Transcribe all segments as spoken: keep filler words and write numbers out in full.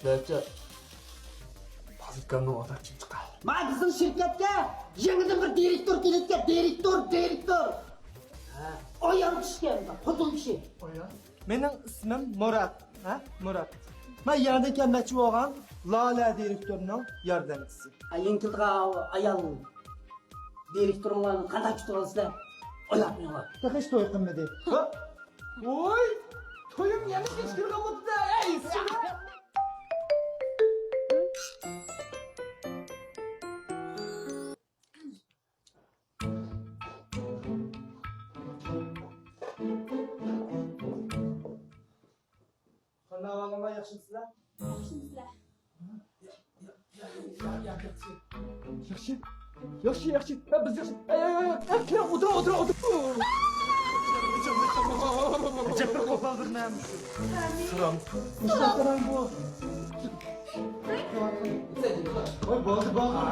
بەلكى بازرگاننىڭ ئاداقچىلىقى. ما بىزنىڭ شىركەتكە يېڭىدىن بىر دىرېكتور كېلىدىكەن، دىرېكتور، دىرېكتور. ھە، ئايال كىشىكەن، خوتۇن كىشى. ئايال؟ مېنىڭ ئىسمىم مۇرات. ھە، مۇرات. مەن يەنە كەلمەكچى بولغان لالە دىرېكتورنىڭ ياردەمچىسى. ھە، يېڭى كېلىدىغان ئايال دىرېكتورۇڭلارنى قانداق كۈتۈۋالىسىلەر؟ ئويلاپ بېقىڭلار. تېخى ھېچ توي قىلمىدى. ۋوي، تويۇم يەنە كەچ كىرگەن بولدى-دە، ئەي، سىڭلىم. قانداق ئەھۋالىڭلار، ياخشىمۇسىلەر؟ ياخشىمۇسىلەر؟ ياخشى. ياخشى، ياخشى. ھە، بىز ياخشى. ئەي، ئەي، ئەي، ئەي، كېلىڭ، ئولتۇرۇڭ، ئولتۇرۇڭ، ئولتۇرۇڭ. ئەجەب بىر قوپالدۇق نەم. سالام. مۇشۇنداق قاراڭ بۇ. ۋاي، بولدى، بولدى.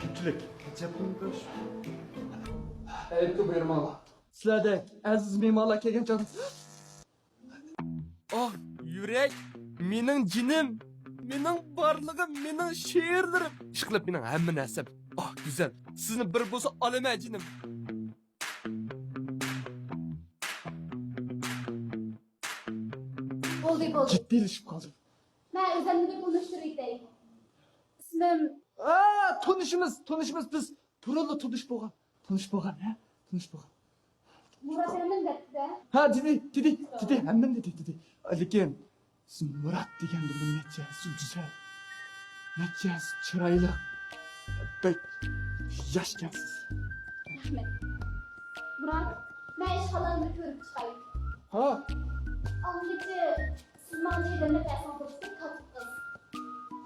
كۆپچىلىك. ئەجەب بىر. ئەيىبكە بۇيرۇماڭلار. سىلەردەك ئەزىز مېھمانلار كەلگەن چاغدا. ئاھ، يۈرەك، مېنىڭ جېنىم، مېنىڭ بارلىقىم، مېنىڭ شېئىرلىرىم. ئىشقىلىپ مېنىڭ ھەممە نەرسەم. ئاھ، گۈزەل، سىزنى بىر بولسا ئالىمەن جېنىم. بولدى، بولدى. جىددىيلىشىپ قالدىم. مەن ئۆزۈمنى بىر تونۇشتۇرۇۋېتەي. ئىسمىم. ئا، تونۇشىمىز، تونۇشىمىز. بىز بۇرۇنلا تونۇش بولغان. تونۇش بولغان، ھە؟ تونۇش بولغان. مۇرات ھەممىنى دەپتۇ-دە. ھە، دېدى، دېدى، دېدى، ھەممىنى دېدى، دېدى. لېكىن سىز مۇرات دېگەندە بۇ نەچچە ھەسسە گۈزەل، نەچچە ھەسسە چىرايلىق، بەك ياشكەنسىز. رەھمەت. مۇرات، مەن ئىشخانىلارنى كۆرۈپ چىقاي. ھا. ئاڭغىچە سىز ماڭا چەي دەملەپ بەرسىڭىز بولىدۇ، كاتىپ قىز.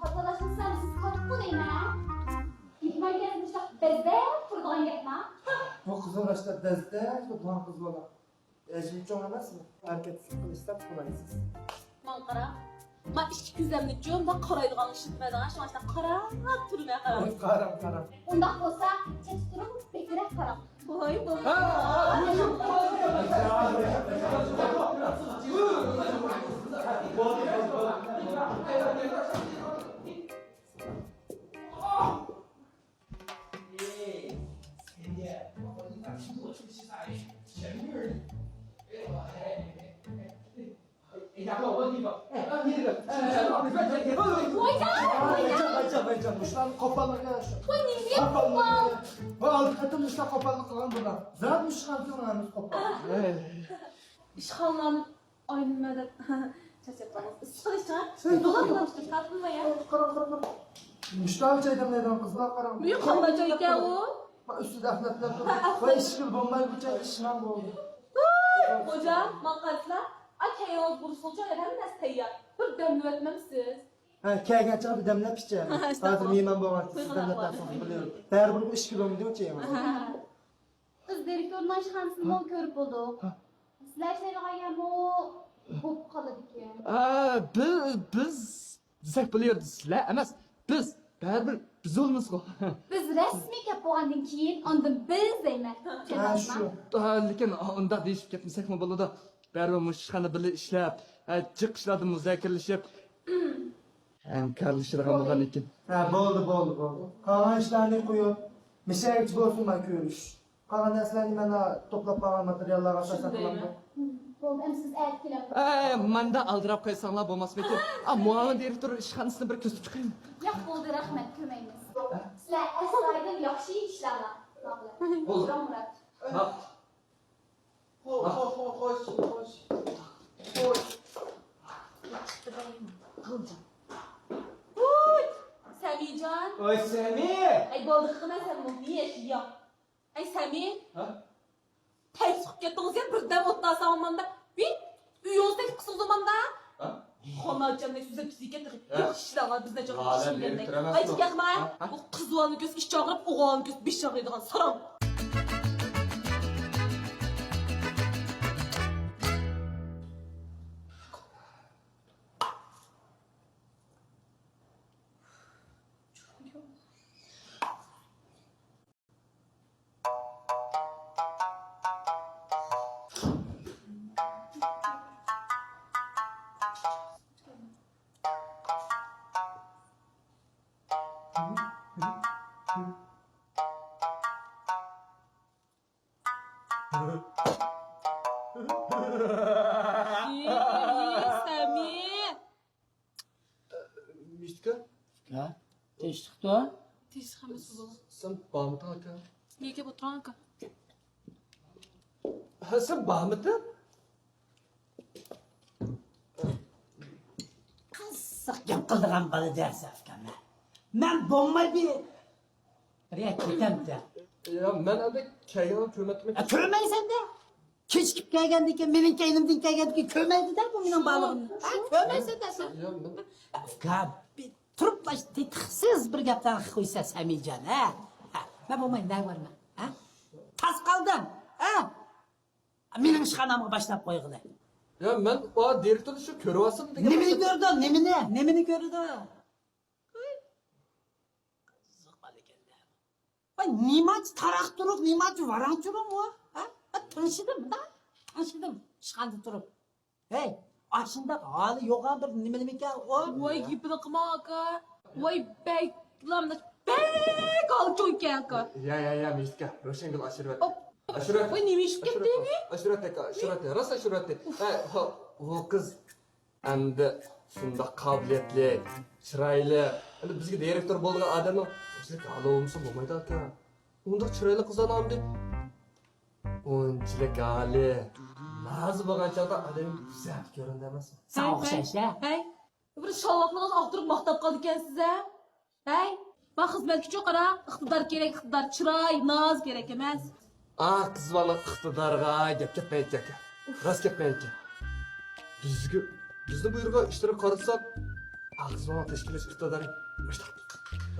تاتالاشمىسام سىز كاتىپقۇ دەيمەن، ھە؟ مېھمان كەلسە مۇشۇنداق بەزدەپ تۇرىدىغان گەپما؟ بۇ قىزىل رەشتە بەزدەپ تۇرىدىغان قىز بالا. ھېچمۇ چوڭ ئەمەسمۇ؟ ھەرىكەت قىلىشسا قولايسىز. ماڭا قارا. ما ئىككى كۆزۈمنى جۇمۇپ قارايدىغان ئىشلىتىمەن، شۇڭا شۇنداق قاراپ تۇرىمەن. قاراڭ، قاراڭ. ئۇنداق بولسا، چەتتە تۇرۇڭ، بەكرەك قاراڭ. ۋاي، بولدى. ھە، ھە، ھە. ۋايجان، ۋايجان. ۋايجان، ۋايجان، مۇشۇلارنى قوپاللىق يا. ۋاي، نېمە قوپال؟ ۋاي، ئالدى قېتىم مۇشۇلار قوپاللىق قىلغان بۇلار. زادى مۇشۇ خانىمنىڭ ھەممىسى قوپال. ئىشخانىلارنى ئايلىنىمەن دەپ چارچاپ قالدىڭىز. ئىسسىق قىلىشچىغا. سەن توختاڭ. تارتىنماي يا. قاراڭ، قاراڭ، قاراڭ. مۇشۇلار چاي دەملەيدىغان قىزلار قاراڭ. بۇ قانداق چاي ئىكەن ئۇ؟ ئۈستىدە ئەخلەتلەر تۇر. ۋاي، ئىشكىل بولماي بۇ چاي ئىشماڭ بولدى. ۋاي، خوجا، ماڭا قارىسىلا، ئا، كەينىڭىز بۇرۇلسىلا، ھەممە نەرسە تەييار. بىر دەملىۋەتمەمسىز؟ ھە، كەلگەن چاغدا دەملەپ ئىچەيلى. ھازىر مېھمان بولغان، سىز دەملەپ بەرسىڭىز بولىدۇ. بەرىبىر بۇ ئىشكىل بولمىدى ئۇ چايىڭىز. بىز دىرېكتورنىڭ ئىشخانىسىنىمۇ كۆرۈپ بولدۇق. ھە. سىلەر ئىشلەيدىغان يەرمۇ بولۇپ قالىدىكەن. ئە، بىز، بىز دېسەك بولۇۋېرىدۇ، سىلەر ئەمەس، بىز. بەرىبىر بىز بولىمىزغۇ. بىز رەسمىي كەپ بولغاندىن كېيىن، ئاندىن بىز دەيمەن. ھە، شۇ. ھە، لېكىن ئۇنداق دېيىشىپ كەتمىسەكمۇ بولىدۇ. بەرىبىر مۇشۇ ئىشخانا بىللە ئىشلەپ، ھە، جىق ئىشلاردا مۇزاكىرىلىشىپ، ھەمكارلىشىدىغان بولغان ئىكەن. ھە، بولدى، بولدى، بولدى. قالغان ئىشلارنى قويۇپ، مۇشۇ يەرگىچە بولسۇن، مانا كۆرۈش. قالغان نەرسىلەرنى مەن توپلاپ قالغان ماتېرىياللارغا ئاساسەن قىلامدۇ؟ بولدى، ئەمدى سىز ئەتە كېلىڭ. ئەي، ماندا ئالدىراپ قويساڭلار بولماسمىكىن؟ ئا، مۇئاۋىن دىرېكتور ئىشخانىسىنى بىر كۆزىتىپ چىقايمۇ؟ ياق، بولدى، رەھمەت، كۆرمەيمىز. سىلەر ئەستايىدىل ياخشى ئىشلەڭلار. ماقۇل. بولدى. مۇرات. ماقۇل. خو-، خو-، خو-، خوش، خوش. خوش. ۋوي، سەمىجان. ۋاي، سەمى. ئەي، بولدى، قىلما سەن بۇنى، ياش يا. ئەي، سەمى. ھە؟ تەس چىقىپ كەتتىڭىز يا، بىردەم ئولتۇرساڭ ماندا. ۋىي، ئۆيىڭىزدەك قىسىڭىز ماندا. ھە؟ خاناچامدەك سۆزلەپ كېتىدىكەن تېخى. ھە؟ ياخشى ئىشلەڭلار، بىزنى چاقىرىپ ئىشلىگەندەك. ئايتىپ كەتمە. ھە؟ بۇ قىز بالىنىڭ كۆزى ئىچ ئاغرىپ، ئوغۇلنىڭ كۆزى بېشى ئاغرىيدىغان ساراڭ. مىشتىكا؟ ھە؟ تىنچلىقتا؟ تىنچلىق ئەمەس بۇ. سەن بارمىدىڭ ئاكا؟ نېگە كەپ ئولتۇرۇڭ ئاكا؟ ھە، سەن بارمىدىڭ؟ قىزىق گەپ قىلىدىغان بالا دەرسە ئۇكام. مەن بولماي بىر بىر يەرگە كېتەمدە. يا، مەن ئەمدى كەلگەننى كۆرمەپتىمەن. ئە، كۆرمەيسەن-دە. كېچىكىپ كەلگەندىن كېيىن، مېنىڭ كەينىمدىن كەلگەندىن كېيىن كۆرمەيدۇ-دە بۇ مېنىڭ بارلىقىمنى. ھە، كۆرمەيسەن-دە سەن. يا، مەن ئۇكام، بىر تۇرۇپلا تېتىقسىز بىر گەپلەرنى قويسا سەمىجان، ھە؟ ھە، مەن بولماي نەگە بارىمەن، ھە؟ تاس قالدىم، ھە؟ مېنىڭ ئىشخانامغا باشلاپ قويغىلى. يا، مەن ئۇ دىرېكتورنى شۇ كۆرۈۋاتسام دېگەن. نېمىنى كۆردۈڭ؟ نېمىنى؟ نېمىنى كۆردۈڭ؟ قىزىق بالا ئىكەن-دە. ۋاي، نېمانچە تاراق-تۇرۇق، نېمانچە ۋاراڭ-چۇرۇڭ ئۇ؟ ھە؟ ھە، تىڭشىدىم، مۇنداق تىڭشىدىم ئىشخانىدا تۇرۇپ. ھەي، ئاشۇنداق ھالى يوغان بىر نېمە، نېمىكەن ئۇ؟ ۋاي، گېپىنى قىلما ئاكا. ۋاي، بەكلا، بەك ھالى چوڭكەن ئاكا. يا، يا، يا، مىشتىكا، روشەنگۈل ئاشۇرۇۋەت. ئوپ. ئاشۇرۇۋەت. ۋاي، نېمە ئىش كەتتى؟ ئاشۇرۇۋەت، ئاشۇرۇۋەت، ئاشۇرۇۋەت، راست ئاشۇرۇۋەت. ھە، ھو، ئۇ قىز ئەمدى شۇنداق قابىلىيەتلىك، چىرايلىق، ئەمدى بىزگە دىرېكتور بولىدىغان ئادەمنىڭ شۇنداق ھالى بولمىسا بولمايدۇ ئاكا. ئۇنداق چىرايلىق قىزلارنى ئەمدى ئۇنچىلىك ھالى، نازى بولغان چاغدا ئادەم گۈزەل كۆرۈنىدۇ ئەمەسمۇ؟ ساڭا ئوخشاش-ھە. ھەي، بىر شالۋاقلىرىڭىزنى ئاغدۇرۇپ ماختاپ قالىدىكەنسىز-ھە. ھەي، مانا خىزمەتكىچۇ قارا، ئىقتىدار كېرەك، ئىقتىدار، چىراي، ناز كېرەك ئەمەس. ئاھ، قىز بالا ئىقتىدارغا گەپ كەتمەيدىكەن. راست كەتمەيدىكەن. بىزگە، بىزنى بۇيرۇغان ئىشلىرىغا قارىساق، ئاھ، قىز بالا تەشكىللەش ئىقتىدارى مۇشتاق.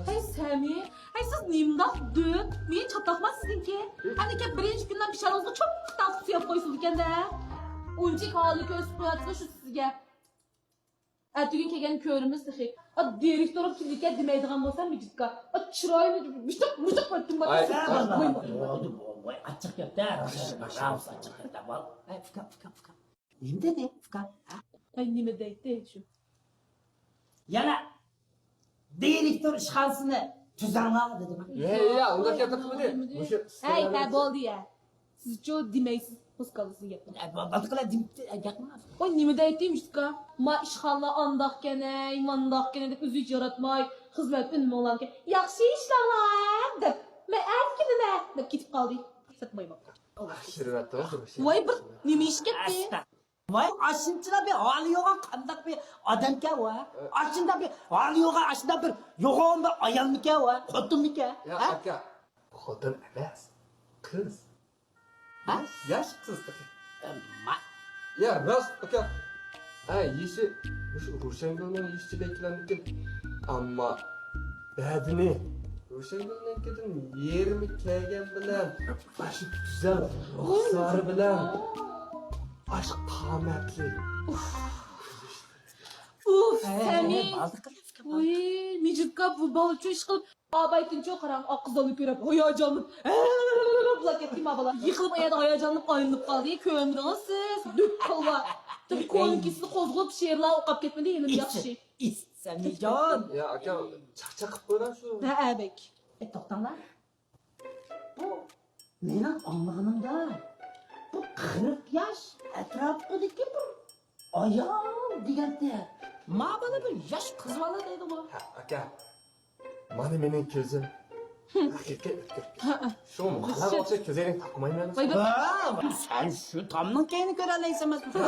ھەي سەمى، ھەي سىز نېمانداق دۆت؟ مېنى چاتاقما سىزنىڭكى؟ ئەنىكە بىرىنچى كۈندىن پىشارىڭىزغا چوققا تارتىپ سۆيۈپ قويسىدىكەن-دە. ئۇنچىلىك ھالى كۆرسىتىپ قوياتسىز شۇ سىزگە. ئەتىگۈن كەلگەن كۆرىمىز تېخى. ئا، دىرېكتورغا كىملىككە دېمەيدىغان بولسام، مىجىتكا. ئا، چىرايىنى مۇشۇق، مۇشۇق قىلىپ تىڭلاپ. ئاي، بولدى، بولدى، بولدى، بولدى. ئاچچىق گەپتە، راست ئاچچىق گەپتە، بول. ئاي، ئۇكام، ئۇكام، ئۇكام. نېمە دېدى، ئۇكام؟ ھە؟ ئاي، نېمە دەيتتى شۇ؟ يەنە دىرېكتور ئىشخانىسىنى تۈزەڭلار دېدىما؟ يا، يا، ئۇنداق گەپنى قىلمىدى. مۇشۇ ھەي، ھە، بولدى يا. سىزچۇ دېمەيسىز، پوسكالدىسىنى گەپنى. ئە، بۇ، بۇ قىلە دېمىپتۇ، ئە، گەپنى. ۋاي، نېمە دەيتتى مۇشتىكا؟ ما ئىشخانىلار ئانداقكەن ئەي، مانداقكەن ئەي دەپ ئۆزى ھېچ ياراتماي، خىزمەت ئۈنۈمى ئاڭلامكەن. ياخشى ئىشلەڭلار دەپ، مەن ئەتە كېلىمەن دەپ كېتىپ قالدى. سەتمايمەن. ۋاي، بىر نېمە ئىش كەتتى؟ ۋاي، ئاشۇنچىلا بىر ھالى يوغان قانداق بىر ئادەمكەن ۋا؟ ئاشۇنداق بىر ھالى يوغان، ئاشۇنداق بىر يوغان بىر ئايالمىكەن ۋا؟ خوتۇنمىكەن؟ يا، ھە؟ ئاكا، خوتۇن ئەمەس، قىز. ھە؟ ياش قىز تېخى. ئەمما. يا، راست، ئاكا. ھە، يېشى مۇشۇ روشەنگۈلنىڭ يېشىچە بەكلا لېكىن، ئەمما بەدىنى روشەنگۈلنىڭكىدىن يېرىمى كەلگەن بىلەن، مانا شۇ گۈزەل رۇخسارى بىلەن، ئاشۇ قامەتلىك. ئۇف، سەمى. ۋۇي، مىجىتكا بۇ بالىچۇ ئىش قىلىپ، ئابايتىنچۇ قاراڭ، ئاق قىزلارنى كۆرۈپ ھاياجانلىنىپ، بۇلار كەتتى ما بالا. يىقىلىپ ئايادا ھاياجانلىنىپ ئايلىنىپ قالدى. كۆرمىدىڭىز سىز؟ دۈك قىللا. كونا كېسىلى قوزغىلىپ، شېئىرلار ئوقۇپ كەتمىدى، يېنىم ياخشى. ئىس، سەمىجان. يا، ئاكا، چاقچاق قىلىپ قويغان شۇ. ھە، ئەبەك. ئەي، توختاڭلار. بۇ مېنىڭ ئاڭلىغىنىمدا، بۇ قىرىق ياش ئەتراپىدىكى بىر ئايال دېگەنتى. ما بالا بىر ياش قىز بالا دەيدىغۇ. ھە، ئاكا. مانا مېنىڭ كۆزۈم. ھەقىقىي ئۆتكۈر. شۇڭا ماڭا ئوخشاش كۆزەينەك تاقىمايمەن. ۋاي، بىر ھە، سەن شۇ تامنىڭ كەينىنى كۆرەلەيسەن ئەمەسمۇ؟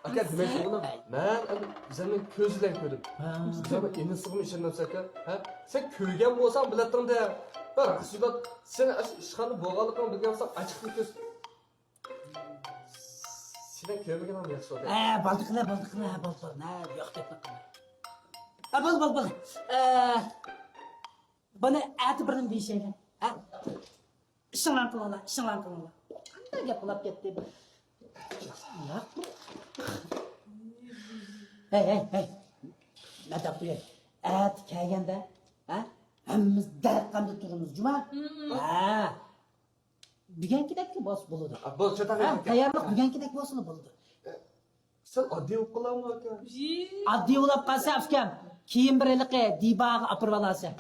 ئاكا، دېمەكچى بولغىنىم، مەن ئەمدى ئۆزۈمنىڭ كۆزى بىلەن كۆردۈم. ھە. ئۆزۈمنىڭ ئىنىسىغىمۇ ئىشەنمەمسەن ئاكا. ھە؟ سەن كۆرگەن بولساڭ بىلەتتىڭدە. بىر راست سۆزلەپ، سېنىڭ ئاشۇ ئىشخانىدا بولغانلىقىڭنى بىلگەن بولسام، ئاچچىقتىن كۆز سېنىڭ كۆرمىگىنىڭ ياخشى بولدى. ھە، بولدى قىلە، بولدى قىلە، ھە، بولدى، بولدى. ھە، ياخشى گەپنى قىلدى. ھە، بولدى، بولدى، بولدى. ئە، بۇنى ئەتە بىرنېمە دېيىشەيلى. ھە؟ ئىشىڭلارنى قىلىڭلار، ئىشىڭلارنى قىلىڭلار. قانداق گەپ بولاپ كەتتى بۇ؟ ياق بۇ. ھەي، ھەي، ھەي. مەدەت قوياي. ئەتە كەلگەندە، ھە؟ ھەممىمىز دەرقەمدە تۇرىمىز، جۇما؟ ھە. دېگەنكىدەكلا بولسا بولىدۇ. ئا، بولدى، چاتاق ھە، ئاكا. تەييارلىق دېگەنكىدەك بولسىلا بولىدۇ. سەل ئاددىي بولۇپ قالامۇ، ئاكا؟ ئاددىي بولۇپ قالسا، ئۇكام، كېيىن بىر ھېلىقى دىباغا ئاپىرىۋالارسەن.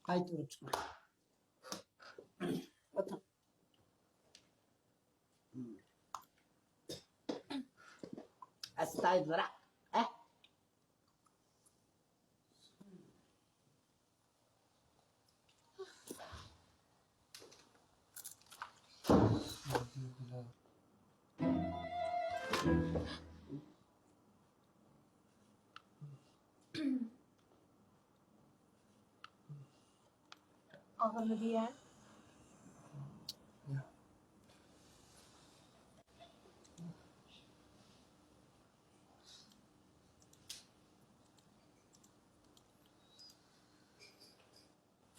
قايتا ئۇرۇپ چىقىڭ. ئەستايىدىلراق. ھە؟ ئاغرىمىدى يا؟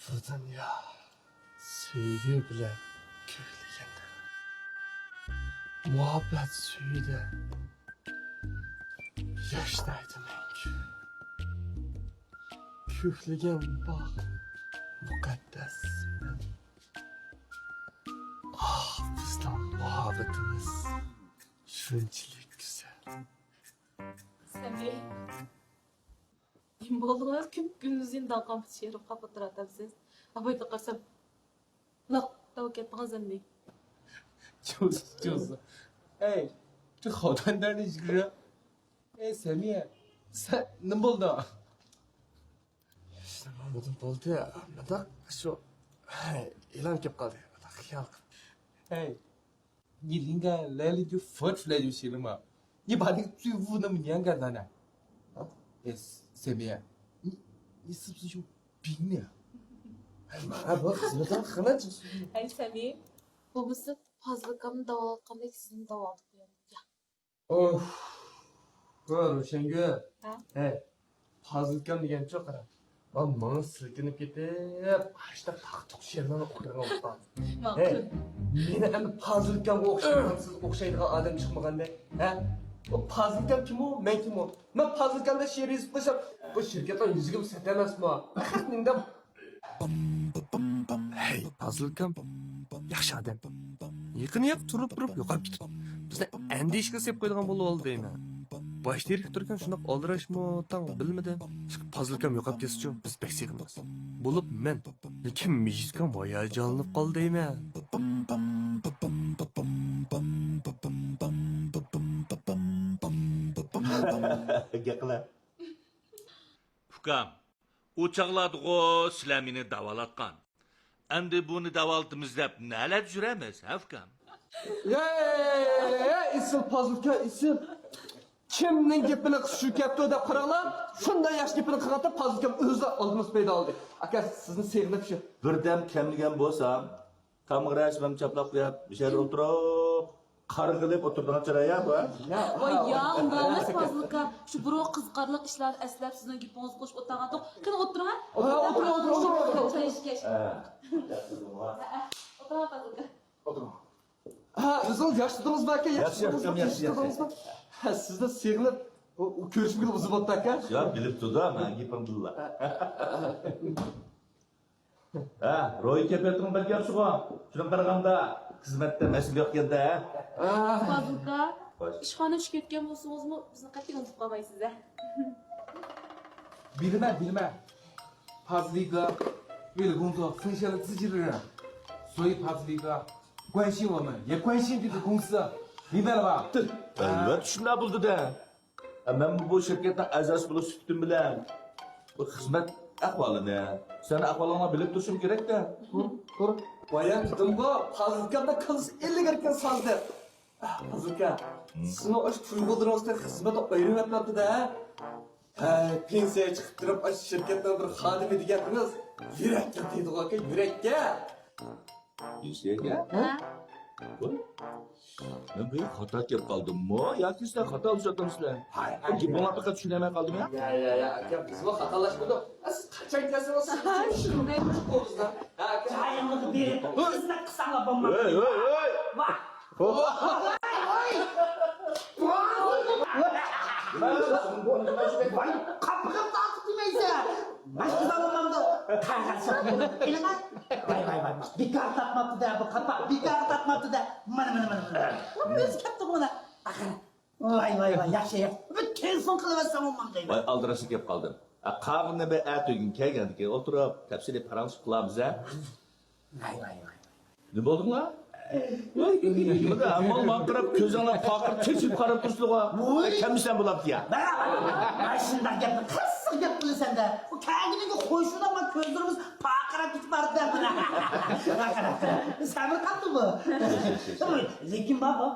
بۇ دۇنيا سۆيگۈ بىلەن كۆكلىگەندە، مۇھەببەت سۈيىدە ياشنايدۇ مەڭگۈ. كۆكلىگەن باغ مۇقەددەس. ئاھ، بىزنىڭ مۇھەببىتىمىز شۇنچىلىك گۈزەل. سەمىي. نېمە بولدىڭىز؟ كۈن كۈندۈزى داڭقان پۇت شېرىپ قاپا تۇراتامسىز؟ ئابايدا قارىسام، لاق دەپ كەتتىڭىز ئەمدى. جوز، جوز. ئەي، شۇ خوتەندەرنى يىگىرە. ئەي، سەمىيە، سەن نېمە بولدۇڭ؟ ئىشلىرىم بولدى، بولدى. مۇنداق شۇ ئىلان كېلىپ قالدى. مۇنداق خىيال قىلىپ. ئەي، 你应该来了就佛出来就行了嘛。你把那个罪恶那么严格了呢？啊？哎，三妹，你你是不是有病呢？哎妈，我怎么这么狠呢？这是 ھەي سەمىي، بولمىسا پازىل ئاكامنى داۋالاتقاندەك سىزنى داۋالىتىپ قويايلى. ئوھ، ھە، روشەنگۈل. ھە؟ ھەي، پازىلكام دېگەنچۇ، قارا. مانا ماڭا سىلكىنىپ كېتىپ، ئاشتا تاقتۇق شېئىرلارنى ئوقۇيدىغان بولۇپ قالدى. ماقۇل. ھەي، مېنى ئەمدى پازىلكامغا ئوخشايدىغان، سىزگە ئوخشايدىغان ئادەم چىقمىغاندەك. ھە؟ ئۇ پازىلكام كىمۇ، مەن كىمۇ؟ مەن پازىلكامدا شېئىر يېزىپ قويسام، بۇ شىركەتلەر يۈزىگە سەت ئەمەسمۇ؟ ئەخەت نېمىدەم؟ ھەي، پازىلكام، ياخشى ئادەم. يېقىن ياق تۇرۇپ تۇرۇپ يوقاپ كېتىپ، بىزنى ئەندىشىگە سېلىپ قويىدىغان بولۇۋالدى دەيمەن. باش دىرېكتوركەن شۇنداق ئالدىراشمۇ تاڭ بىلمىدى. پازىلكام يوقاپ كەتسىچۇ، بىز بەك سېغىنىمىز. بولۇپ مەن. لېكىن مىجىتكام ھاياجانلىنىپ قالدى دەيمەن. گەپ قىلە. ئۇكام، ئۇ چاغلاردىغۇ سىلەر مېنى داۋالاتقان. ئەمدى بۇنى داۋالىتىمىز دەپ نەلەردە يۈرەمىز، ھە ئۇكام؟ يەي، يەي، يەي، ئېسىل پازىلكا، ئېسىل. كىمنىڭ گېپىنى قىلسا شۇ كەپتۇ دەپ قاراڭلار. شۇنداق ياخشى گېپىنى قىلغاندا پازىلكام ئۆزى ئالدىمىز پەيدا ئالدى. ئاكا، سىزنى سېغىنىپ شۇ. بىردەم كەملىگەن بولسام، تامغا رەسىمىمنى چاپلاپ قويۇپ، مۇشۇ يەردە ئولتۇرۇپ، قارا قىلىپ ئولتۇرىدىغان چىراي يا بۇ، ھە؟ ۋاي يا، ئۇنداق ئەمەس، پازىلكا. شۇ بۇرۇنقى قىزىقارلىق ئىشلارنى ئەسلەپ، سىزنىڭ گېپىڭىزگە قوشۇپ ئولتۇرغانتۇق. قېنى، ئولتۇرۇڭ، ھە. ھە، ئولتۇرۇڭ، ئولتۇرۇڭ، ئولتۇرۇڭ. چاي ئىچكەچ. ھە. ھە، ھە. ئولتۇرۇڭ، پازىلكا. ئولتۇرۇڭ. ھە، ئۆزىڭىز ياخشى تۇردىڭىزمۇ، ئاكا؟ ياخشى، ياخشى تۇردىڭىزمۇ؟ ياخشى، ياخشى. ھە، سىزنى سېغىنىپ، ئۇ، ئۇ كۆرۈشمىگىلى ئۇزۇن بوپتۇ، ئاكا. ياق، بىلىپ تۇردۇم، ھە، گېپىڭ بىللا. ھە، روھىي كەيپىياتىڭ بەك ياخشىغۇ. شۇنىڭغا قارىغاندا، خىزمەتتە مەسىلە يوق ئىكەن-دە، ھە؟ پازىلكا، خوش. ئىشخانا چۈشۈپ كەتكەن بولسىڭىزمۇ، بىزنى قەتئىي ئۇنتۇپ قالمايسىز، ھە؟ بىلىمەن، بىلىمەن. پازىلكا، 为了工作分享了自己的人，所以 پازىلكا 关心我们，也关心这个公司，明白了吧？ ئەلۋەتتە شۇنداق بولىدۇ-دە. مەن بۇ شىركەتنىڭ ئەزاسى بولۇش سۈپىتىم بىلەن بۇ خىزمەت ئەھۋالىنى، سەن ئەھۋالىڭلارنى بىلىپ تۇرۇشۇم كېرەك-دە. تۇر، تۇر. بايام دېدىمغۇ، پازىلكامدا كاللىسى ئىلگىرى ئىكەن سازدەك. پازىلكا، سىزنىڭ ئاشۇ تۇيغۇلىرىڭىزدىن خىزمەت ئايرىۋەتمەپتۇ-دە. ھەي، پېنسىيەگە چىقىپ تۇرۇپ، ئاشۇ شىركەتنىڭ بىر خادىمى دېگەنتىڭىز يۈرەككە تېگىدىغۇ ئاكا، يۈرەككە. يۈرەككە؟ ھە؟ مەن بۇ يەرگە خاتا كېلىپ قالدىممۇ ياكى سىلەر خاتا ئۇچراتامسىلەر؟ ھاي، ھاي، گېپىڭلارنى پەقەت چۈشىنەلمەي قالدىم يا. يا، يا، يا، ئاكا، بىزمۇ خاتالاشمىدۇق. ئە، سىز قاچان كەلسىڭىز، سىز شۇنداق بولىسىز. ھە، ئاكا. جايىڭلارغا بېرىپ خىزمەت قىلساڭلار بولمامدۇ؟ ھەي، ھەي، ھەي! ۋاھ! ۋاي، قاپىقىم تارتىپ دېمەيسەن. مەن قىزا بولمامدۇ؟ قەغەز شاپىقىنى ئېلىڭە. ۋاي، ۋاي، ۋاي، ۋاي. بىكار تارتماپتۇ-دە، بۇ قاپاق. بىكار تارتماپتۇ-دە. مانا، مانا، مانا، مانا. مانا ئۆزى كەپتۇ مانا. ئاخىر. ۋاي، ۋاي، ۋاي، ياخشى، ياخشى. بىر تېلېفون قىلىۋەتسەم بولمامدۇ دەيمەن. ۋاي، ئالدىراشلىق كەپ قالدىم. قالغىنىنى بىر ئەتىگۈن كەلگەندىكىن ئولتۇرۇپ، تەپسىلىي پاراڭلىشىپ قىلارمىز، ھە؟ ۋاي، ۋاي، ۋاي. نېمە بولدۇڭلار؟ ماڭا قاراپ كۆزۈڭلار پارقىراپ، چېچىلىپ قاراپ تۇرسىلا. ۋوي! كەممىشەم بولامدۇ يا؟ مانا، مانا شۇنداق گەپنى قىزىق گەپ قىلىسەن-دە. ئۇ كەلگىنىگە خوشۇلۇپ كۆزلىرىمىز پارقىراپ كېتىپ بارىدۇ. سەۋر قىلدى بۇ. لېكىن بار بۇ.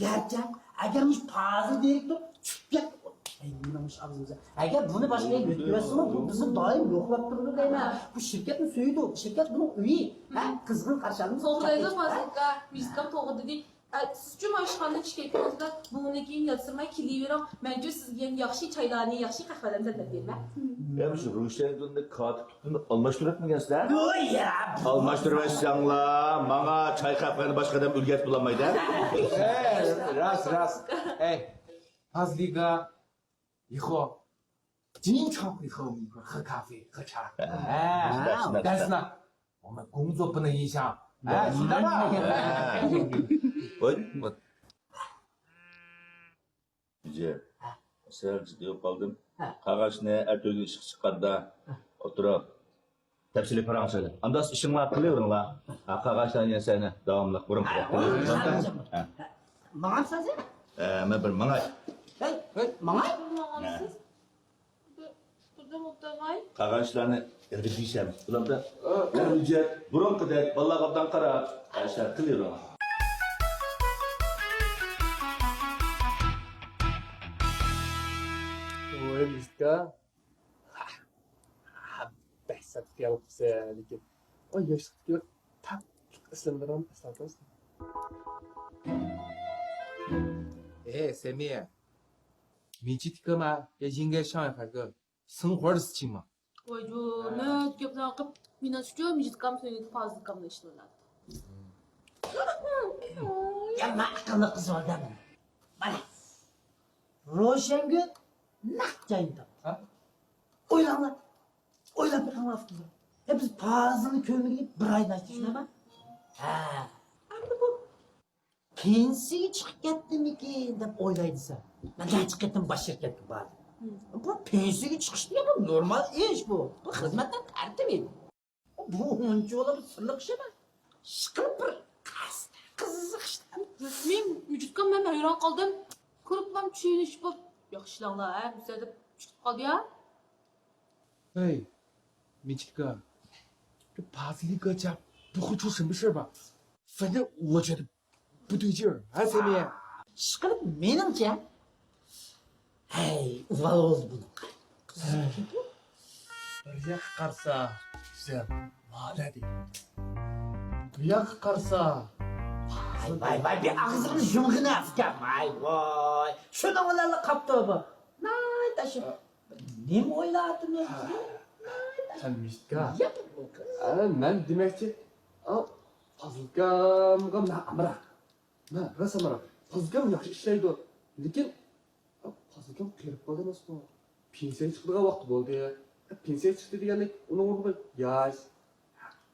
گەرچە، ئەگەر مۇشۇ پازىل دىرېكتور چۈشۈپ كەتتى، ئەي، مېنىڭ مۇشۇ ئاغزىمدا. ئەگەر بۇنى باشقا يەرگە يۆتكىۋەتسىمۇ، بۇ بىزنى دائىم يوقلاپ تۇرىدۇ دەيمەن. بۇ شىركەتنى سۆيىدۇ، شىركەت بۇنىڭ ئۆيى. ھە، قىزغىن قارشى ئالىمىز. توغرا دەيدۇ، پازىلكا، مىسكام توغرا دېدى. ئە، سىزچۇ مانا ئىشخانىدىن چىقىپ كەتكىنىڭىزدە، بۇنى كېيىن ياتسىرىماي كېلىۋېرىڭ. مەنچۇ سىزگە يەنە ياخشى چايلارنى، ياخشى قەھۋەلەرنى تەييارلاپ بېرىمەن. يا، مۇشۇ روشەنگۈلنى كاتىپ ئالماشتۇرۇۋەتمىگەنسىلەر؟ ياق. ئالماشتۇرۇۋەتسەڭلار، ماڭا چاي قەھۋەنى باشقا ئادەم ئۆگەتىپ بولالمايدۇ. ئەي، راست، راست. ئەي، پازىلكا، يىخو. جىنچاڭ يىخو، خې كافې، خې چا. ھە، دەسنا. ئۇمۇ گۇڭزوپىنى يېشاڭ. ھە، شۇنداقمۇ؟ ھوي. جى، سەل جىددىي بولۇپ قالدىم. ھە. قاغاشنى ئەتىگۈن ئىشقا چىققاندا، ھە، ئولتۇرۇپ، تەپسىلىي پاراڭلىشايلى. ئانداس ئىشىڭلار قىلىۋېرىڭلار. ھە، قاغاشلار يەنە سەنى داۋاملىق بۇرۇنقىدەك قىلىۋېرىڭلار. ھە. ماڭامسىز؟ ھە، مەن بىر ماڭاي. ھەي، ھەي، ماڭاي. ماڭامسىز؟ بىردەم ئولتۇرماي. قالغان ئىشلارنى ئىلگىرى دېيىشەم. بۇلاردا ھۆججەت، بۇرۇنقىدەك بالىلارغا ئوبدان قاراپ، ئىشلار قىلىۋېرىڭلار. ۋوي، مىسكا. بەك سەت خىيال قىپسەن لېكىن. ئاي، ياشلىقتىكى تاتلىق ئېسىللىرىڭنى ئەسلەۋاتامسەن. ئەي، سەمىيە. 你去干嘛？要应该上一回个生活的事情嘛。 ۋايجۇ، نۆۋەتتە گەپلەر قىپ، مېنىڭچۇ مىجىتكام سۆيگۈدە پازىلكامدا ئىشلىۋالاتتى. يا، ما ئەقىللىق قىز بار دەم. مانا. روشەنگۈل نەق جايىنى تاپتى. ھە؟ ئويلاڭلار. ئويلاپ بېقىڭلار، قىزلار. ھە، بىز پازىلنى كۆرمىگىلى بىر ئايدىن ئاشتى، شۇنداقمۇ؟ ھە. ئەمدى بۇ پېنسىيىگە چىقىپ كەتتىمىكىن دەپ ئويلايدىسەن. مەن نەچچە قېتىم باش شىركەتكە باردىم. بۇ پېنسىيىگە چىقىش دېگەن بۇ نورمال ئىش بۇ. بۇ خىزمەتنىڭ تەرتىپى. بۇ ئۇنچىۋالا بىر سىرلىق ئىش ئەمەس. ئىشقىلىپ بىر قەستە قىزىق ئىش. رەسمىي، مىجىتكام، مەن ھەيران قالدىم. كۆرۈپلا چۈشىنىش بوپ، ياخشى ئىشلەڭلار، ھە، بىزلەر دەپ چىقىپ قالدى يا. ھەي، مىجىتكا، 这帕斯利克家不会出什么事吧？反正我觉得不对劲儿，啊，塞米？ئىشقىلىپ مېنىڭچە، ھەي، ئۇۋال بولدى بۇنىڭغا. بىر ياققا قارىسا گۈزەل، لالە دەيدۇ. بۇ ياققا قارىسا، ۋاي، ۋاي، ۋاي، بىر ئاغزىڭنى يۇمغىنا ئۇكام، ۋاي، ۋاي. شۇنىڭ بىلەنلا قاپتۇ بۇ. ناھايىتى شۇ. نېمە ئويلاۋاتىمەن؟ سەن مىشتىكا. ياق، بۇ قىز. ئە، مەن دېمەكچى، ئا، پازىلكامغا مەن ئامراق. مەن راست ئامراق. پازىلكام ياخشى ئىشلەيدۇ. لېكىن، ئا، پازىلكام قېرىپ قالدى ئەمەسمۇ؟ پېنسىيەگە چىقىدىغان ۋاقتى بولدى. پېنسىيەگە چىقتى دېگەنلىك، ئۇنىڭ ئورنىغا ياش،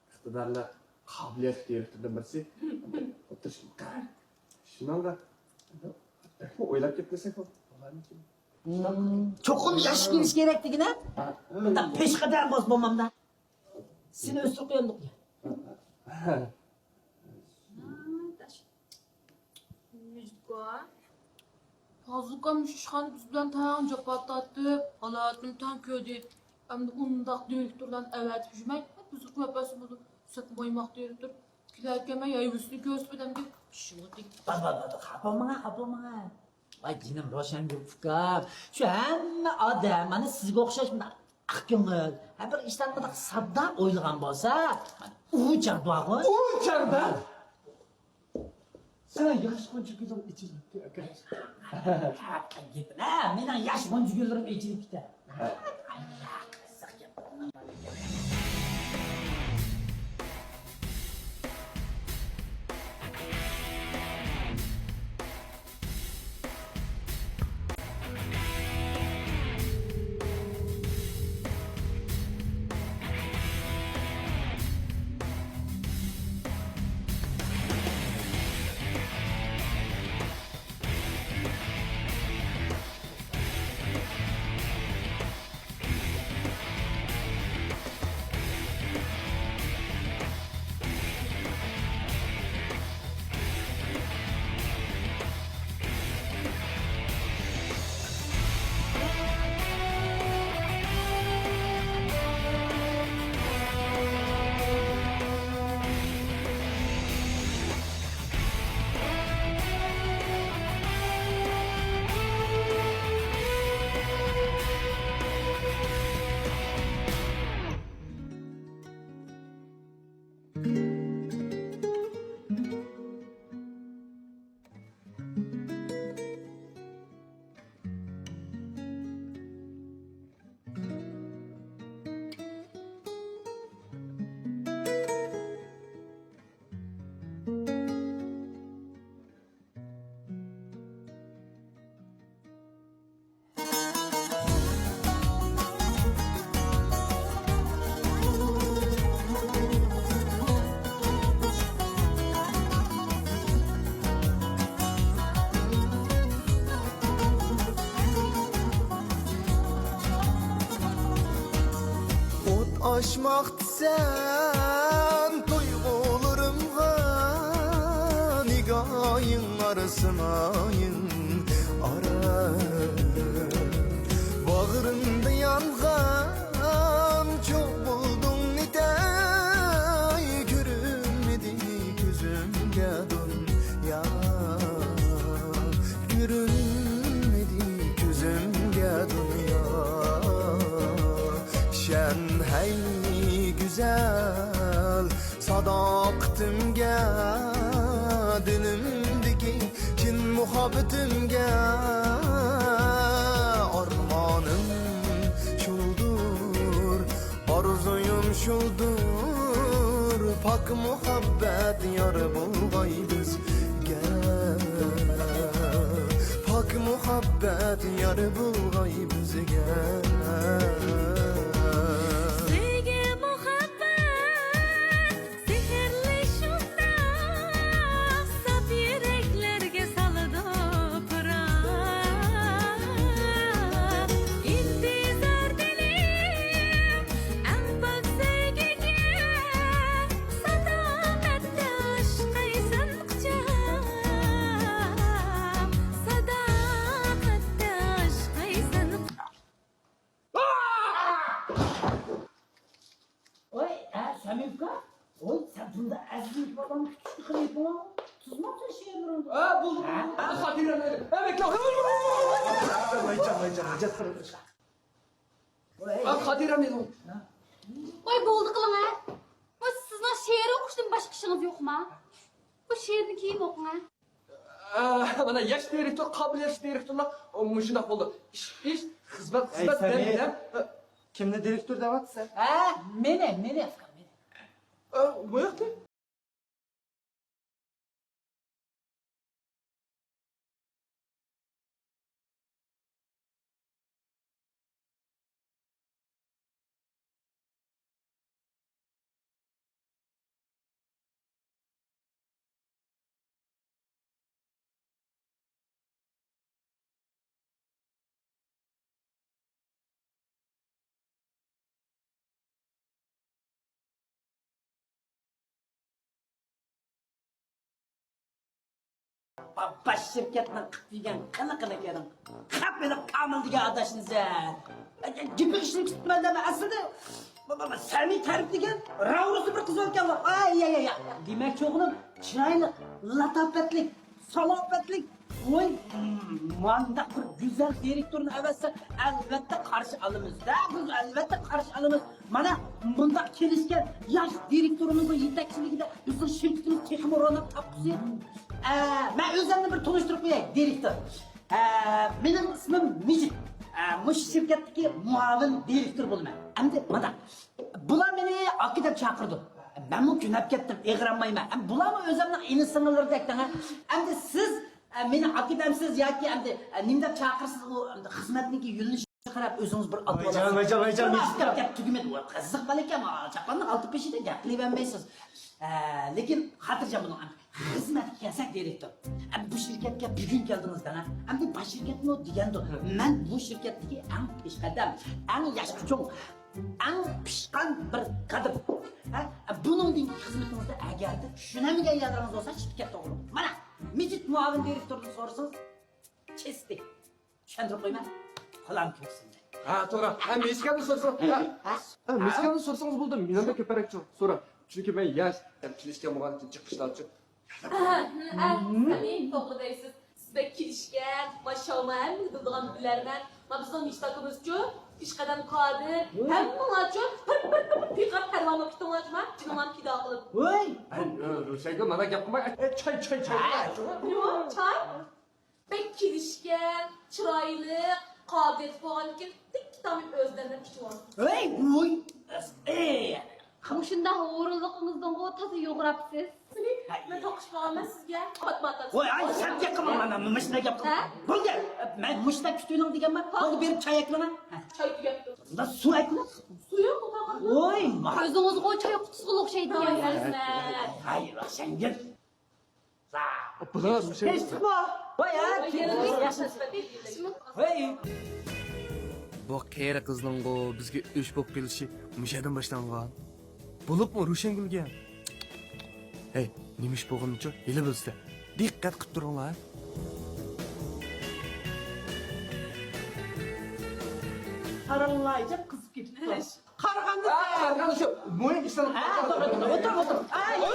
ئىقتىدارلىق، قابىلىيەتلىك دىرېكتوردىن بىرسى ئولتۇرۇشقا قەرەل. شۇنىڭغا بەكمۇ ئويلاپ كەتمىسەك بولارمىكىن؟ چوقۇم ياش كېلىش كېرەك دېگىنە؟ مۇنداق پېشقەدەم بولسا بولمامدا. سېنى ئۆستۈرۈپ قويامدۇق. ھازىرقى مۇشۇ ئىشخانا بىز بىلەن تەڭ جاپا تارتىپ، ھالالىتىنى تەڭ كۆردى. ئەمدى ئۇنداق دىرېكتورلارنى ئەۋەتىپ يۈرمەي، بىزگە قويۇپ بەرسە بولىدۇ. سەت مايماق دىرېكتور. كېلەركەن مەن ھەيۋىسىنى كۆرسىتىپ ئەمدى. بار، بار، بار، بار. خاپا بولماڭ، خاپا بولماڭ. ۋاي جېنىم روشەنگۈل ئۇكام، شۇ ھەممە ئادەم مانا سىزگە ئوخشاش مۇنداق ئاق كۆڭۈل، ھە، بىر ئىشلارنى مۇنداق ساددا ئويلىغان بولسا، مانا ئۇ چاغدا بارغۇ. ئۇ چاغدا؟ سېنىڭ ياش غۇنچە گۈلۈڭ ئېچىلىپ كېتەر. ھە، مېنىڭ ياش غۇنچە گۈللىرىم ئېچىلىپ كېتەر. ئاشماقتا سەن تۇيغۇلىرىمغا، نىگاھىڭ ئارىسىمايىڭ ئارا. باغرىمدا يانغان چوغ بولدۇڭ نېتەي، كۆرۈنمىدى كۆزۈمگە دۇنيا، كۆرۈنمىدى كۆزۈمگە دۇنيا. شەن ھەي گۈزەل ساداقىتىمگە، دىلىمدىكى چىن مۇھەببىتىمگە، ئارمانىم شۇلدۇر، ئارزۇيۇم شۇلدۇر، پاك مۇھەببەت يار بولغاي بىزگە، پاك مۇھەببەت يار بولغاي بىزگە. سۆيگۈ مۇھەببەت سېھىرلىك شۇنداق، ساپ يۈرەكلەرگە سالىدۇ پۇراق. ئىنتىزار دىلىم ئەڭ پاك سۆيگۈگە، ساداقەتتە ئاشقايسەن قۇچاق، ساداقەتتە ئاشقايسەن. ۋاي، ھە، سەمىم ئاكا، ۋاي، سەن بۇنداق ئەزىز بالام كۈتۈشنى قىلىۋېتىڭ، تۇزماپسەن شېئىرلىرىڭنى. ھە، بولدى، ھە؟ بولدى. خاتىرەم ئەيلە. ھە، بەك ۋايجان، ۋايجان، ۋايجان. ۋاي. ھە، خاتىرەم ئەيلە. ۋاي، بولدى قىلىڭ، ھە. ۋاي، سىزنىڭ شېئىر ئوقۇشتىن باشقا ئىشىڭىز يوقما؟ بۇ شېئىرنى كېيىن ئوقۇڭ، ھە. ئە، مانا ياش دىرېكتور، قابىلىيەتلىك دىرېكتورلار مۇشۇنداق بولىدۇ. ئىش، ئىش، خىزمەت، خىزمەت، دەم، دەم. كىمنى دىرېكتور دەۋاتىسەن؟ ھە، مېنى، مېنى، ئەسقەر، مېنى. ئە، بۇ ياقتا. باش شىركەتنىڭ قىلىپ يۈرگەن قىلىقىنى كۆرۈڭ. خەپ ھېلىقى كامىل دېگەن ئاداشنى سەن. گېپىڭ ئىشىنى كۈتمەن دەمە ئەسلىدە. سەمىي تەرىپلىگەن راۋرۇسى بىر قىز ئىكەن. ئاي، ئاي، ئاي، ئاي. دېمەكچى ئوغلۇم، چىرايلىق، لاتاپەتلىك، سالاپەتلىك. ۋوي، مانداق بىر گۈزەل دىرېكتورنى ئەۋەتسە، ئەلۋەتتە قارشى ئالىمىز. دە، بىز ئەلۋەتتە قارشى ئالىمىز. مانا، مۇنداق كېلىشكەن ياش دىرېكتورىمىزنىڭ يېتەكچىلىكىدە بىزنىڭ شىركىتىمىز تېخىمۇ روناق تاپقۇسى. ئە، مەن ئۆزۈمنى بىر تونۇشتۇرۇپ قوياي، دىرېكتور. ئە، مېنىڭ ئىسمىم مىجىت. ئە، مۇشۇ شىركەتتىكى مۇئاۋىن دىرېكتور بولىمەن. ئەمدى مانا، بۇلار مېنى ئاكا دەپ چاقىرىدۇ. مەنمۇ كۆنۈپ كەتتىم، ئېغىرامايمەن. ئەمدى بۇلارمۇ ئۆزۈمنىڭ ئىنى سىڭىللىرىدەك دەڭە. ئەمدى سىز، ئە، مېنى ئاكا دەمسىز ياكى ئەمدى، ئە، نېمە دەپ چاقىرىسىز، ئۇ ئەمدى خىزمەتنىڭكى يۆنىلىشىگە قاراپ ئۆزىڭىز بىر ئاتىۋالىسىز. ۋايجان، ۋايجان، ۋايجان، مىجىت ئاكا. گەپ تۈگىمىدى. ۋاي، قىزىق بالىكەن، چاپاننىڭ ئالتە پېشىدە گەپ قىلىۋەرمەيسىز. ئە، لېكىن خاتىرجەم بولۇڭ، ئەمدى خىزمەتكە كەلسەك دىرېكتور. ئەمدى بۇ شىركەتكە بۈگۈن كەلدىڭىز دەڭە. ئەمدى باش شىركەتمۇ دېگەندۇ. مەن بۇ شىركەتتىكى ئەڭ پېشقەدەم، ئەڭ ياشقا چوڭ، ئەڭ پىشقان بىر كادىر. ھە؟ بۇنىڭدىن كېيىن خىزمىتىڭىزدە ئەگەردە چۈشىنەلمىگەن يەرلىرىڭىز بولسا چىقىپ كەتتى ئوغلۇم. مانا، مىجىت مۇئاۋىن دىرېكتوردىن سورىسىڭىز، كېسىتى. چۈشەندۈرۈپ قويىمەن. قولام كۆكسۈمدە. ھە، توغرا. ھە، مىجىتكەمدىن سورىسىڭىز. ھە؟ ھە، مىجىتكەمدىن سورىسىڭىز بولدى. مېنىڭدە كۆپرەك سورا. چۈنكى مەن ياش، ھەم كېلىشكەن بولغاندىن كېيىن جىق ئىشلار ئۈچۈن. ھە، ھە، سەمىم، توغرا دەيسىز. سىز بەك كېلىشكەن، ماشائاللا، ھەممىگە بىلىدىغان بىلەرمەن. مانا بىزنىڭ مىجىت ئاكىمىزچۇ، پېشقەدەم كادىر، ھەممىڭلارچۇ پىر، پىر، پىر، پىر، پىغار پەرۋانە بولۇپ كېتىڭلارچۇ، مانا جېنىڭلارنى پىدا قىلىپ. ۋاي! ھەي، ئۆ، روشەنگۈل، مانا گەپ قىلماي. ئەي، چاي، چاي، چاي. ھە؟ يوق، چاي. بەك كېلىشكەن، چىرايلىق، قابىلىيەتلىك بولغاندىكىن، تىككى تامىپ ئۆزلەرنى كۈتۈۋالىدۇ. ھەي، ۋوي! ئەي! مۇشۇنداق ھۇرۇنلۇقىڭىزدىنغۇ تازا يوغىراپسىز. مەن تاقىشىپ قالغانمەن سىزگە. قاتماتام. ۋاي، ئاي، سەن گەپ قىلما، مانا مۇشۇنداق گەپ قىلما. ھە؟ بولدى. مەن مۇشۇنداق كۈتۈۋېلىڭ دېگەنمەن. بولدى، بېرىپ چاي ئەكىلىڭ. ھە. چاي تۈگەپتۇ. بۇندا سۇ ئەكىلىڭ. سۇ يوق، ئۇنداق. ۋاي، ما. ئۆزىڭىزغۇ چاي قۇتىسىغا ئوخشايدۇ. ھەي، روشەنگۈل. بۇلار مۇشۇ. كەچتۇقمۇ؟ ۋاي، ھە، ۋاي، يەنە بىر ياخشى. ۋاي. بۇ قېرى قىزنىڭغۇ بىزگە ئۆچ بولۇپ قېلىشى مۇشۇ يەردىن باشلانغان. بولۇپمۇ روشەنگۈلگە. ھەي، نېمە ئىش بولغىنىنىچۇ ھېلى بىلسە. دىققەت قىپ تۇرۇڭلار. قاراڭلايجا قىزىپ كېتىپتۇ. قارىغاندا، ھە، قارىغاندا شۇ مۇھىم ئىشلار. ھە، توغرا، توغرا، ئولتۇر، ئولتۇر. ئاي. ئاي،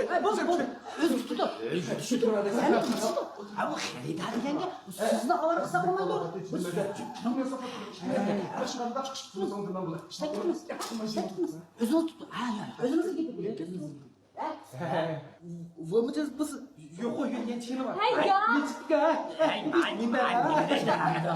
ئاي، بولدى، بولدى. ئۆزى تۇتىدۇ. ئۆزى تۇتىدۇ. ھە، بۇ خېرىدار دېگەنگە سىزنى ئاۋارە قىلسا بولمايدۇ. بۇ سۈرەتچى. ئىشلەپ كېتىمىز. ئىشلەپ كېتىمىز. ئۆزىڭىز تۇتۇڭ. ھە، يا، يا، ئۆزىڭىز گېپىڭىز. ھە؟ ۋومىجىز بىز يوقۇ يۈرگەن چېلىۋا. ھەي، يا! نېچىتكە؟ ھەي، ماي، ماي،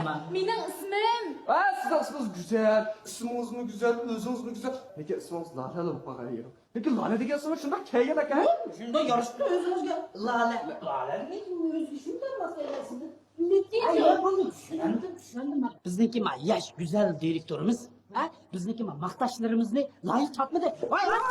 ماي. مېنىڭ ئىسمىم. ھە، سىزنىڭ ئىسمىڭىز گۈزەل. ئىسمىڭىزمۇ گۈزەل، ئۆزىڭىزمۇ گۈزەل. لېكىن ئىسمىڭىز لالە بولۇپ قالغان يېرىم. لېكىن لالە دېگەن ئىسىم شۇنداق كەلگەن ئەكەن. شۇنداق يارىشىپتۇ ئۆزىڭىزگە. لالە. لالە دېگەن ئۆزى شۇنداق ماس كەلگەن ئىسىمدىن. لېكىن. ھە، بولدى، چۈشەندىم، چۈشەندىم. بىزنىڭكى ما ياش گۈزەل دىرېكتورىمىز، ھە؟ بىزنىڭكى ما ماختاشلىرىمىزنى لايىق تاپمىدى. ۋاي، ۋاي!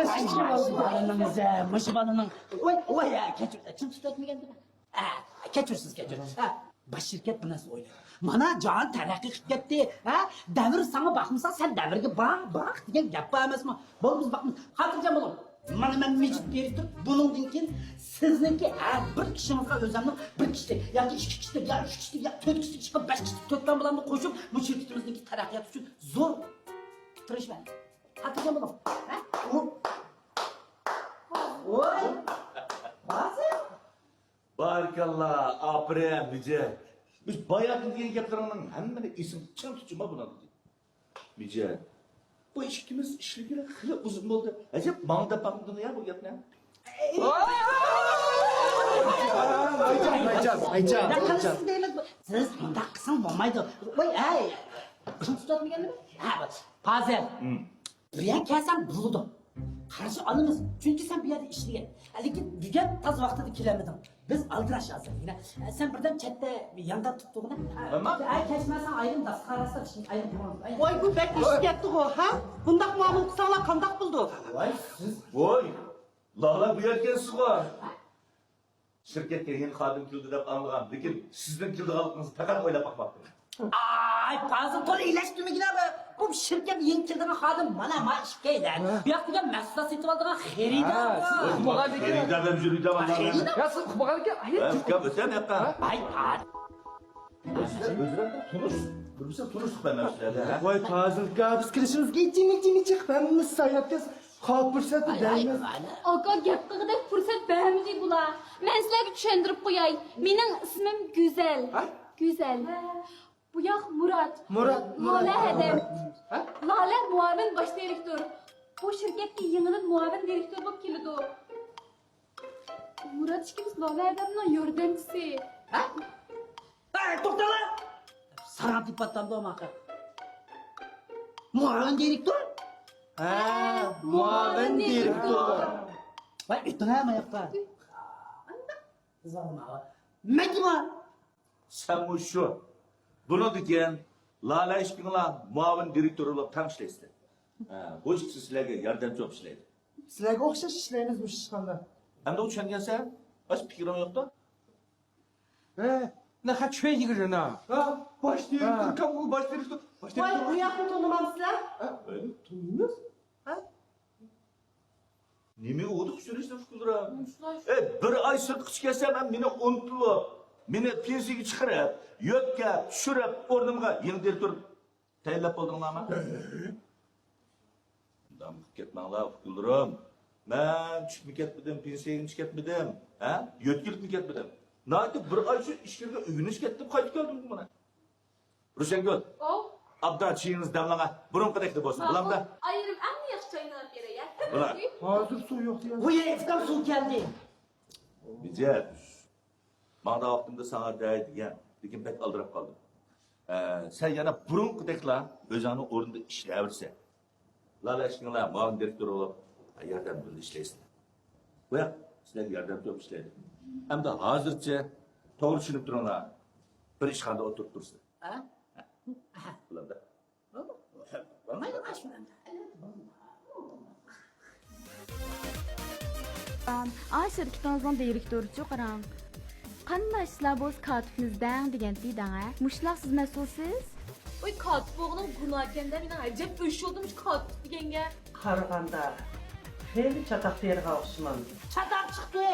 مۇشۇ بالىنىڭ ئۆزى، مۇشۇ بالىنىڭ. ۋاي، ۋاي، ھە، كەچۈر، چىم تۇتۇۋەتمىگەندىمەن. ھە، كەچۈرسىز، كەچۈر. ھە، باش شىركەت بىر نەرسە ئويلايدۇ. مانا جاھان تەرەققىي قىلىپ كەتتى. ھە، دەۋر ساڭا باقمىسا، سەن دەۋرگە باق، باق دېگەن گەپ بار ئەمەسمۇ؟ بولدى، بىز باقمىز. خاتىرجەم بولۇڭ. مانا مەن مىجىت دىرېكتور، بۇنىڭدىن كېيىن سىزنىڭكى ھەر بىر ئىشىڭىزغا ئۆزۈمنىڭ بىر كىشىلىك ياكى ئىككى كىشىلىك يا ئۈچ كىشىلىك يا تۆت كىشىلىك، چىقىپ بەش كىشىلىك، تۆت دانە بىلەنمۇ قوشۇپ، بۇ شىركىتىمىزنىڭكى تەرەققىياتى ئۈچۈن زور تىرىشىمەن. خاتىرجەم بولۇڭ. ھە؟ ۋوي! ۋاي! بارىكاللا، ئاپىرىن، مىجىت. مۇشۇ باياتىن دېگەن گەپلىرىڭنىڭ ھەممىنى ئېسىڭدە چىڭ تۇتچىما بۇنىڭدىن كېيىن. مىجىت، بۇ ئىككىمىز ئىشلىگىلى خېلى ئۇزۇن بولدى. ئەجەب ماڭا دەپ باقمىدىڭ يا بۇ گەپنى؟ ئايجان، ئايجان، ئايجان، ئايجان. سىز مۇنداق قىلساڭ بولمايدۇ. ۋاي، ئەي! چىڭ تۇتۇۋاتمىغانمۇ؟ ھە، پازىل. ھىم. بىر يەرگە كەلسەڭ بولىدۇ. قارشى ئالىمىز. چۈنكى سەن بۇ يەردە ئىشلىگەن. لېكىن بۈگۈن تاز ۋاقتىدا كېلەلمىدىڭ. بىز ئالدىراش ھازىر. يەنە سەن بىردەم چەتتە يانداپ تۇرۇپ تۇرغىنا. نېمە؟ ئەي، كەچمەسەڭ ئايرىم داستىخان ئاستىدا ئىشىڭ ئايرىم تۇرۇڭ. ئاي، ۋاي، بۇ بەك ئىشىپ كەتتىغۇ، ھە؟ بۇنداق مۇئامىلە قىلساڭلار قانداق بولىدۇ؟ ۋاي، سىز، ۋاي، لالە بۇ يەركەنسىزغۇ. شىركەتكە يېڭى خادىم كېلىدۇ دەپ ئاڭلىغان، لېكىن سىزنىڭ كېلىدىغانلىقىڭىزنى پەقەت ئويلاپ باقماپتىم. ئاي، پازىل، تولا ئىلەشتۈرمىگىنە. بۇ شىركەتكە يېڭى كېلىدىغان خادىم مانا، ما ئىككىيلەن. ھە. بۇ ياق دېگەن مەھسۇلات سېتىۋالىدىغان خېرىدار. ھە، بۇ. سىز ئۇقمىغاندىكىن. خېرىدار دەپ يۈرۈيدۇ. خېرىدار. يا، سىز ئۇقمىغاندىكىن، ئاي، ھە، ئۇكام، ئۆتسەم ياققا. ھە؟ ئاي، پازىل. سىلەر ئۆزلەردە تونۇش، بىر-بىرسىگە تونۇشلۇق بەرمەمسىلەر ھە؟ ۋاي پازىل ئاكا، بىز كېلىشىمىزگە ئىچىمىك-ئىچىمىك چىقىپ ھەممىمىز سايراپ كەلسە، خاپا پۇرسەت دەيمىز. ئاكا گەپ قىلغۇدەك پۇرسەت بەرمىدى بۇلار. مەن سىلەرگە چۈشەندۈرۈپ قوياي. مېنىڭ ئىسمىم گۈزەل. ھە؟ گۈزەل. بۇ ياق مۇرات. مۇرات، مۇرات. لالە ھەدەم. ھە؟ لالە مۇئاۋىن باش دىرېكتور. بۇ شىركەتكە يېڭىدىن مۇئاۋىن دىرېكتور بولۇپ كېلىدۇ. مۇرات ئىككىمىز لالە ھەدەمنىڭ ياردەمچىسى. ھە؟ ھە، توختاڭلار! ساراڭ تېپىۋاتامدۇ ئاماقا؟ مۇئاۋىن دىرېكتور؟ ھە، مۇئاۋىن دىرېكتور. ۋاي، ئۆتۈڭ ھە ماياققا. مەن كىم ھە؟ سەنمۇ شۇ. بۇنىڭدىن كېيىن لالە ئىككىڭلار مۇئاۋىن دىرېكتور بولۇپ تەڭ ئىشلەيسىلەر. ھە، بۇ ئىككىسى سىلەرگە ياردەمچى بولۇپ ئىشلەيدۇ. سىلەرگە ئوخشاش ئىشلەيمىز مۇشۇ ئىشخانىدا. ئەمدى چۈشەنگەنسەن؟ باشقا پىكرىڭ يوقتا؟ ھە، نەخە چۈشەنگىنە. ھە، باش دىرېكتور، ھە. كام بۇ باش دىرېكتور؟ باش ۋاي، دىرېكتور. بۇ ياقنى تونۇمامسىلەر؟ ھە، ئەي، تونۇيمىز. ھە؟ نېمە ئۇدۇق سۈرۈشتە پۇكۇلدۇرا؟ ئە، بىر ئاي سىرتقا چىقىپ كەتسەم، مېنى ئۇنتۇلۇپ، مېنى پېنسىيەگە چىقىرىپ، يۆتكەپ، چۈشۈرۈپ، ئورنۇمغا يېڭى دىرېكتور تەيىنلەپ بولدۇڭلارمۇ؟ ئۇنداق قىلىپ كەتمەڭلار، ئۇكىلىرىم. مەن چۈشۈپمۇ كەتمىدىم، پېنسىيەگىمۇ كەتمىدىم، ھە؟ يۆتكىلىپمۇ كەتمىدىم. ناھايىتى بىر ئاي ئىچىدە ئىشلىرىمگە ئۆگىنىش كەتتىم، قايتىپ كەلدىم مانا. روشەنگۈل. ئاۋ. ئابدان چېيىڭىز دەملەڭە. بۇرۇنقىدەكلا بولسۇن. ماقۇل. بۇلامدا. ئايرىم ئەڭ ياخشى چاينى ئېلىپ بېرەي، ھە؟ بۇلار. ھازىر سۇ يوق دېگەن. ۋۇي، ئۇكام سۇ كەلدى. بىجەت. ماڭىدىغان ۋاقتىمدا ساڭا دەي دېگەن، لېكىن بەك ئالدىراپ قالدىم. ئە، سەن يەنە بۇرۇنقىدەكلا ئۆزۈڭنىڭ ئورنىدا ئىشلەۋەرسەن. لالە ئىككىڭلار مۇئاۋىن دىرېكتور بولۇپ ياردەم بىللە ئىشلەيسىلەر. بۇ ياق سىلەرگە ياردەمچى بولۇپ ئىشلەيدۇ. ئەمدى ھازىرچە توغرا چۈشىنىپ تۇرۇڭلار. بىر ئىشخانىدا ئولتۇرۇپ تۇرىسىلەر. ھە؟ ھە. بولامدا. بولمايدۇ، ئاشۇ. ئا، شىركىتىڭىزنىڭ دىرېكتورىچۇ قاراڭ. قانداق ئىشلار بولسا كاتىپنى ئىزدەڭ دېگەنتى دەڭ ھە. مۇشۇلار سىز مەسئۇلسىز؟ ۋاي، كاتىپ بولغىنىڭ گۇناھكەندە، مېنىڭ ئەجەب ئۆچ يولدىم شۇ كاتىپ دېگەنگە. قارىغاندا خېلى چاتاق تېرىغان ئوخشىمامدۇ؟ چاتاق چىقتى!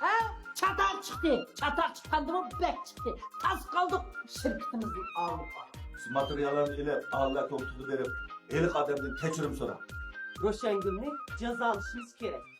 ھە؟ چاتاق چىقتى! چاتاق چىققاندىمۇ بەك چىقتى! تاس قالدۇق شىركىتىمىزدىن ئاغرىپ. سىز ماتېرىياللارنى ئېلىپ، ئاللا توختىغا بېرىپ، ھېلىقى ئادەمدىن كەچۈرۈم سوراڭ. روشەنگۈلنى جازالىشىمىز كېرەك.